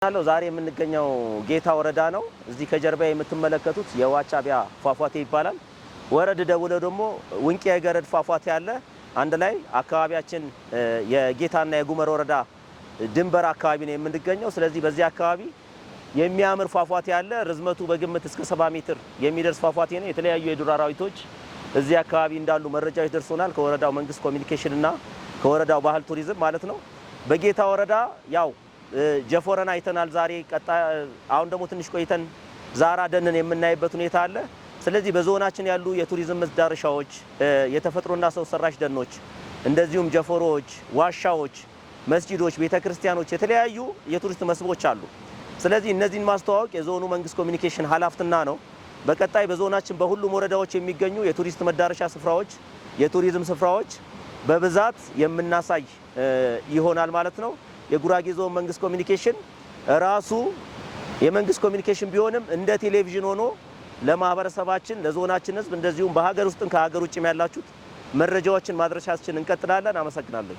አለው። ዛሬ የምንገኘው ጌታ ወረዳ ነው። እዚህ ከጀርባ የምትመለከቱት የዋቻቢያ ፏፏቴ ይባላል። ወረድ ደውለው ደግሞ ውንቂ የገረድ ፏፏቴ አለ። አንድ ላይ አካባቢያችን የጌታና የጉመር ወረዳ ድንበር አካባቢ ነው የምንገኘው። ስለዚህ በዚህ አካባቢ የሚያምር ፏፏቴ አለ። ርዝመቱ በግምት እስከ 70 ሜትር የሚደርስ ፏፏቴ ነው። የተለያዩ የዱር አራዊቶች እዚህ አካባቢ እንዳሉ መረጃዎች ደርሶናል፣ ከወረዳው መንግስት ኮሚኒኬሽን እና ከወረዳው ባህል ቱሪዝም ማለት ነው። በጌታ ወረዳ ያው ጀፎረን አይተናል ዛሬ። አሁን ደግሞ ትንሽ ቆይተን ዛራ ደንን የምናይበት ሁኔታ አለ። ስለዚህ በዞናችን ያሉ የቱሪዝም መዳረሻዎች፣ የተፈጥሮና ሰው ሰራሽ ደኖች፣ እንደዚሁም ጀፎሮዎች፣ ዋሻዎች፣ መስጂዶች፣ ቤተክርስቲያኖች፣ የተለያዩ የቱሪስት መስህቦች አሉ። ስለዚህ እነዚህን ማስተዋወቅ የዞኑ መንግስት ኮሚኒኬሽን ኃላፊነት ነው። በቀጣይ በዞናችን በሁሉም ወረዳዎች የሚገኙ የቱሪስት መዳረሻ ስፍራዎች፣ የቱሪዝም ስፍራዎች በብዛት የምናሳይ ይሆናል ማለት ነው። የጉራጌ ዞን መንግስት ኮሚኒኬሽን ራሱ የመንግስት ኮሚኒኬሽን ቢሆንም እንደ ቴሌቪዥን ሆኖ ለማህበረሰባችን፣ ለዞናችን ህዝብ እንደዚሁም በሀገር ውስጥም ከሀገር ውጭም ያላችሁት መረጃዎችን ማድረሻችን እንቀጥላለን። አመሰግናለሁ።